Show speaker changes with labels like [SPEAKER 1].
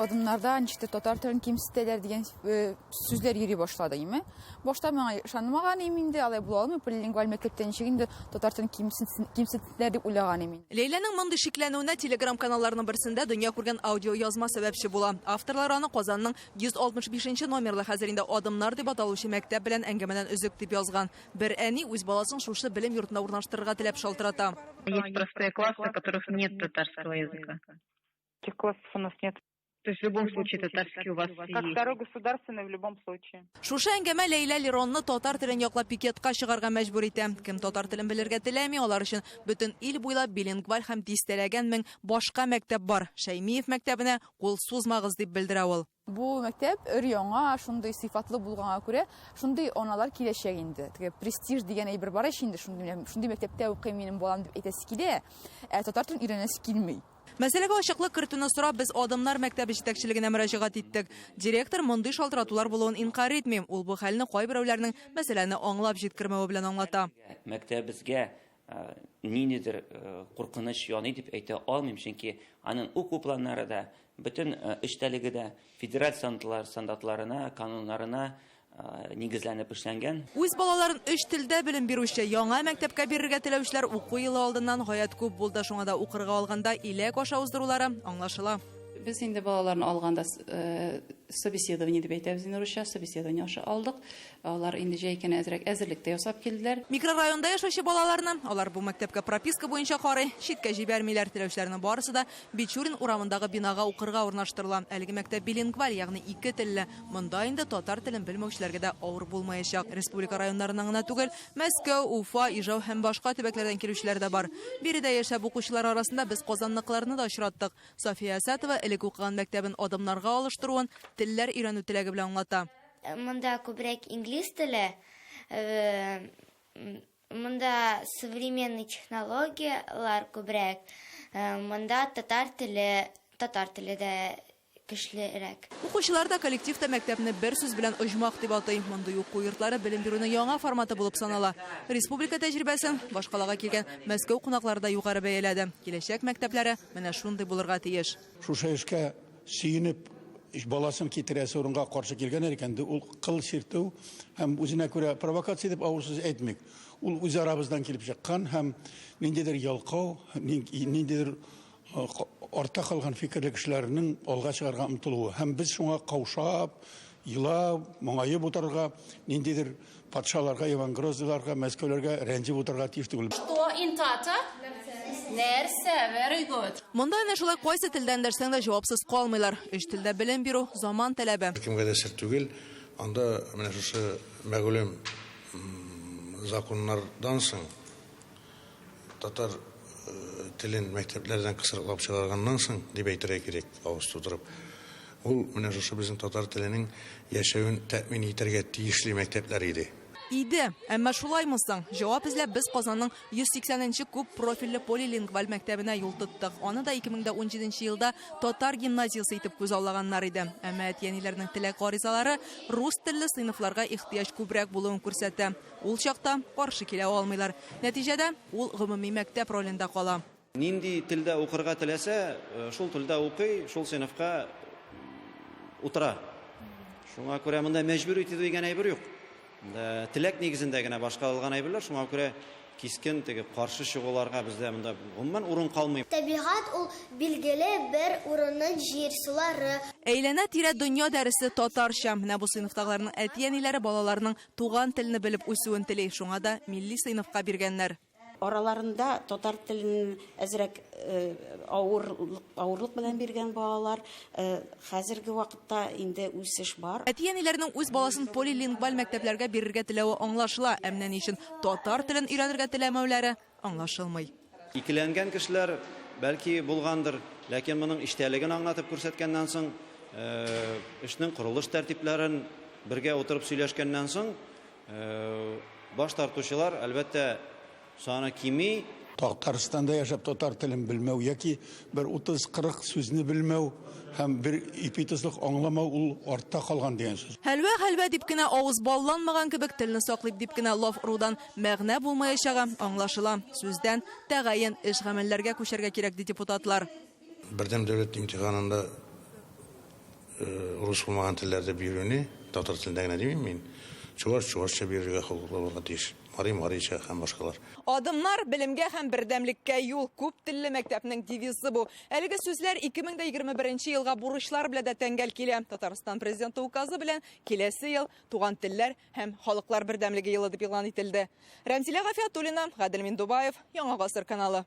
[SPEAKER 1] Адымнарда ничектер татар телен кимсетәләр дигән э, сүзләр йөри башлады, име. Башта моңа ышанмаган идем инде, алай була алмый, полилингваль мәктәптә ничек инде татар телен кимсетсеннәр дип уйлаган идем.
[SPEAKER 2] Ләйләнең мондый шикләнүенә телеграм-каналларның берсендә дөнья күргән аудиоязма сәбәпче була. Авторлар аны Казанның 165 нче номерлы хәзер инде Адымнар дип аталучы мәктәп белән әңгәмәдән өзек дип язган. Бер әни үз баласын шушы белем йортына урнаштырырга теләп шалтырата.
[SPEAKER 3] Есть простые классы, в которых нет татарского языка.
[SPEAKER 4] Таких классов у нас нет.
[SPEAKER 3] То есть в любом случае татарский у вас
[SPEAKER 4] Как
[SPEAKER 3] есть.
[SPEAKER 4] второй государственный в любом случае.
[SPEAKER 2] Шушы әңгәмә Ләйлә Леронны татар телен яклап пикетка чыгарга мәҗбүр итә. Кем татар телен белергә теләми, алар өчен бөтен ил буйлап билингваль һәм дистәләгән мең башка мәктәп бар. Шәймиев мәктәбенә кул сузмагыз, дип белдерә ул.
[SPEAKER 1] Бу мәктәп өр-яңа, шундый сыйфатлы булганга күрә, шундый аналар киләчәк инде. Теге престиж дигән әйбер бар ич инде, шундый, шундый мәктәптә укыйм минем балам дип әйтәсе килә, ә татар телен өйрәнәсе килми.
[SPEAKER 2] Мәсьәләгә ачыклык кертүне сорап, без Адымнар мәктәбе җитәкчелегенә мөрәҗәгать иттек. Директор мондый шалтыратулар булуын инкарь итми. Ул бу хәлне кайберәүләрнең мәсьәләне аңлап җиткермәве белән аңлата.
[SPEAKER 5] Мәктәбебезгә ниндидер куркыныч яный дип әйтә алмыйм, чөнки аның уку планнары да, бөтен эчтәлеге дә федераль стандартларына, кануннарына нигезләнеп эшләнгән.
[SPEAKER 2] Үз балаларын өч телдә белем бирүче яңа мәктәпкә бирергә теләүчеләр уку елы алдыннан гаять күп булды. Шуңа да укырга алганда иләк аша уздырулары аңлашыла.
[SPEAKER 6] Без инде балаларны алганда собеседование дип әйтәбез инде русча, собеседование аша алдык. Алар инде җәй көне әзрәк әзерлек тә ясап килделәр.
[SPEAKER 2] Микрорайонда яшәүче балаларны, алар бу мәктәпкә прописка буенча карый, читкә җибәрмиләр. Теләүчеләрнең барысы да Бичурин урамындагы бинага укырга урнаштырыла. Әлеге мәктәп билингваль, ягъни ике телле. Монда инде татар телен белмәүчеләргә дә авыр булмаячак. Республика районнарыннан гына түгел, Мәскәү, Уфа, Ижау һәм башка төбәкләрдән килүчеләр дә бар. Биредә яшәп укучылар арасында без казанныкыларны да очраттык. София Әсәтова элек укыган мәктәбен адымнарга алыштыруын телләр өйрәнү теләге белән аңлата.
[SPEAKER 7] Монда күбрәк инглиз теле, монда современный технологияләр күбрәк, монда татар теле, татар теле дә көчлерәк.
[SPEAKER 2] Укучылар да, коллектив та мәктәпне бер сүз белән оҗмах дип атый. Мондый уку йортлары белем бирүнең яңа форматы булып санала. Республика тәҗрибәсен башкалага килгән Мәскәү кунаклары да югары бәяләде. Киләчәк мәктәпләре менә шундый булырга тиеш.
[SPEAKER 8] Шушы эшкә сөенеп, баласын китерәсе урынга каршы килгәннәр икән, ул кыл чиртү һәм үзенә күрә провокация дип авыр сүз әйтмик. Ул үз арабыздан килеп чыккан һәм ниндидер ялкау, ниндидер артта калган фикерле кешеләрнең алга чыгарга омтылуы. Һәм без шуңа каушап, елап, моңаеп утырырга, ниндидер патшаларга, Иван Грозныйларга, Мәскәүләргә рәнҗеп утырырга тиеш түгел.
[SPEAKER 9] Что in Tata? Нәрсә? Very good.
[SPEAKER 2] Монда әнә шулай кайсы телдә эндәшсәң дә җавапсыз калмыйлар. Өч телдә белем бирү, заман таләбе.
[SPEAKER 10] Беркемгә дә сер түгел, анда менә шушы мәгълүм законнардан соң Татар телен мәктәпләрдән кысрыклап чыгарганнан соң, дип әйтергә кирәк, авыз тутырып, ул менә шушы безнең татар теленең яшәвен тәэмин итәргә тиешле мәктәпләр иде.
[SPEAKER 2] Иде. Әмма шулаймы соң? Җавап эзләп без Казанның 180 нче күп профильле полилингваль мәктәбенә юл тоттык. Аны да 2017 елда татар гимназиясе итеп күзаллаганнар иде. Әмма әти-әниләрнең теләк-гаризалары рус телле сыйныфларга ихтыяҗ күбрәк булуын күрсәтә. Ул чакта каршы килә алмыйлар. Нәтиҗәдә, ул гомуми мәктәп ролендә кала.
[SPEAKER 11] Нинди телдә укырга теләсә, шул телдә укый, шул сыйныфка утыра. Шуңа күрә монда мәҗбүр итү дигән әйбер юк. Монда теләк нигезендә генә башкарылган әйберләр, шуңа күрә кискен теге каршы чыгуларга бездә монда гомумән урын калмый.
[SPEAKER 7] Табигать ул билгеле бер урынның җир-сулары.
[SPEAKER 2] Әйләнә-тирә дөнья дәресе татарча. Менә бу сыйныфтагыларның әти-әниләре балаларының Туган телне белеп үсүен тели, шуңа да милли сыйныфка биргәннәр.
[SPEAKER 12] Араларында татар телен әзрәк авырлык, авырлык белән биргән балалар, хәзерге вакытта инде үсеш бар.
[SPEAKER 2] Әти-әниләрнең үз баласын полилингваль мәктәпләргә бирергә теләве аңлашыла, ә менә ни өчен татар телен өйрәнергә теләмәүләре аңлашылмый.
[SPEAKER 11] Икеләнгән кешеләр, бәлки, булгандыр, ләкин моның эчтәлеген аңлатып күрсәткәннән соң, эшнең корылыш тәртипләрен бергә утырып сөйләшкәннән соң, баш тартучылар, әлбәттә, саны кими.
[SPEAKER 8] Татарстанда яшәп татар телен белмәү яки бер 30-40 сүзне белмәү һәм бер ипи-тозлык аңламау ул артта калган дигән сүз.
[SPEAKER 2] Хәлвә, хәлвә дип кенә авыз балланмаган кебек, телне саклыйк дип кенә лаф орудан Мәгънә булмаячагы аңлашыла. Сүздән, тәгаен эш-гамәлләргә күчәргә кирәк, ди депутатлар.
[SPEAKER 10] Бердәм дәүләт имтиханында рус булмаган телләрдә бирүне, татар телендә генә димим мин, чуваш чувашча бирергә хокуклы булырга тиеш, мари марича һәм башкалар.
[SPEAKER 2] Адымнар белемгә һәм бердәмлеккә юл күп телле мәктәпнең девизы бу. Әлеге сүзләр 2021 елга бурычлар белән дә тәңгәл килә. Татарстан Президенты указы белән киләсе ел туган телләр һәм халыклар бердәмлеге елы дип игълан ителде. Рәмзилә Гафиятуллина, Гадел Миндубаев, Яңа Гасыр каналы.